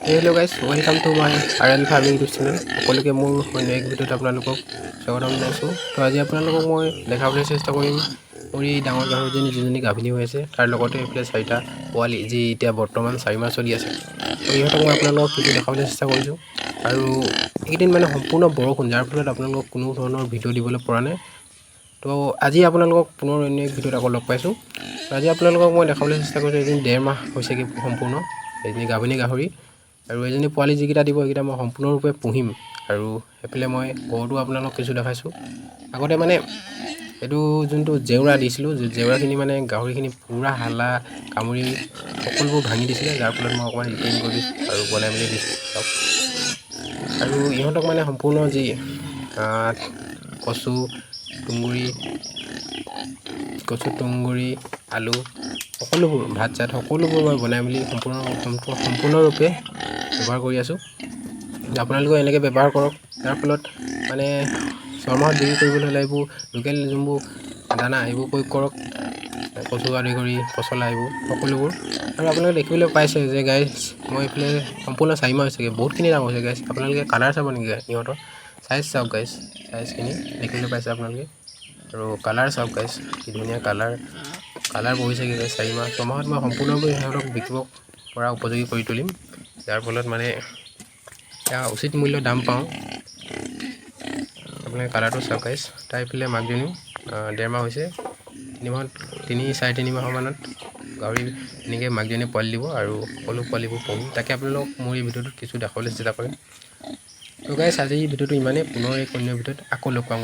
Hello guys, welcome to my RL Farming YouTube channel. সকলোকে মোৰ অন্য এক ভিডিঅ'ত আপোনালোকক স্বাগতম জনাইছোঁ। তো আজি আপোনালোকক মই দেখাবলৈ চেষ্টা কৰিম মোৰ এই ডাঙৰ গাহৰিজনী, যিজনী গাভিনী হৈ আছে, তাৰ লগতে এইফালে চাৰিটা পোৱালি, যি এতিয়া বৰ্তমান 4 মাহ চলি আছে। তো ইহঁতক মই আপোনালোকক কিছু দেখাবলৈ চেষ্টা কৰিছোঁ। আৰু এইকেইদিন মানে সম্পূৰ্ণ বৰষুণ, যাৰ ফলত আপোনালোকক কোনো ধৰণৰ ভিডিঅ' দিবলৈ পৰা নাই। তো আজি আপোনালোকক পুনৰ অন্য এক ভিডিঅ'ত আকৌ লগ পাইছোঁ। তো আজি আপোনালোকক মই দেখাবলৈ চেষ্টা কৰিছোঁ, এজনী 1.5 মাহ হৈছেগৈ সম্পূৰ্ণ, এজনী গাভিনী গাহৰি আৰু এজনী পোৱালি যিকেইটা দিব, সেইকেইটা মই সম্পূৰ্ণৰূপে পুহিম। আৰু সেইফালে মই গৰুটো আপোনালোকক কিছু দেখাইছোঁ। আগতে মানে এইটো যোনটো জেওৰা দিছিলোঁ, জেওৰাখিনি মানে গাহৰিখিনি পূৰা হালা কামুৰি সকলোবোৰ ভাঙি দিছিলে, যাৰ ফলত মই অকণমান ৰিপেয়াৰিং কৰি দিছোঁ আৰু বনাই মেলি দিছোঁ, চাওক। আৰু ইহঁতক মানে সম্পূৰ্ণ যি কচু তুঁহগুৰি, কচু তুঁহগুৰি, আলু, সকলোবোৰ ভাত চাত সকলোবোৰ মই বনাই মেলি সম্পূৰ্ণৰূপে ব্যৱহাৰ কৰি আছোঁ। আপোনালোকেও এনেকৈ ব্যৱহাৰ কৰক, যাৰ ফলত মানে 6 মাহত বিক্ৰী কৰিবলৈ হ'লে এইবোৰ লোকেল যোনবোৰ দানা, এইবোৰ প্ৰয়োগ কৰক, কচু আদি কৰি পচলা এইবোৰ সকলোবোৰ। আৰু আপোনালোকে দেখিবলৈ পাইছে যে গাইজ, মই এইফালে সম্পূৰ্ণ 4 মাহ হৈছেগৈ, বহুতখিনি ডাঙৰ হৈছে গাইজ। আপোনালোকে কালাৰ চাব নেকি ইহঁতৰ? চাইজ চাওক গাইজ, চাইজখিনি দেখিবলৈ পাইছে আপোনালোকে। আৰু কালাৰ চাওক গাইজ, কি ধুনীয়া কালাৰ কালাৰ বহিছেগৈ গাইজ। 4 মাহ, 6 মাহত মই সম্পূৰ্ণৰূপে সিহঁতক বিকিব পৰা উপযোগী কৰি তুলিম, যাৰ ফলত মানে এতিয়া উচিত মূল্য দাম পাওঁ। আপোনালোকে কালাৰটো চাওক গাইজ। তাই এইফালে মাকজনীও 1.5 মাহ হৈছে। 3 মাহত, 3, 3.5 মাহৰ মানত গাহৰি এনেকৈ মাকজনীয়ে পোৱালি দিব আৰু সকলো পোৱালিবোৰ পুহিম। তাকে আপোনালোকক মোৰ এই ভিডিঅ'টোত কিছু দেখাবলৈ চেষ্টা কৰিম। তো গাইজ, আজি ভিডিঅ'টো ইমানেই। পুনৰ এক অন্য ভিডিঅ'ত আকৌ লগ পাম।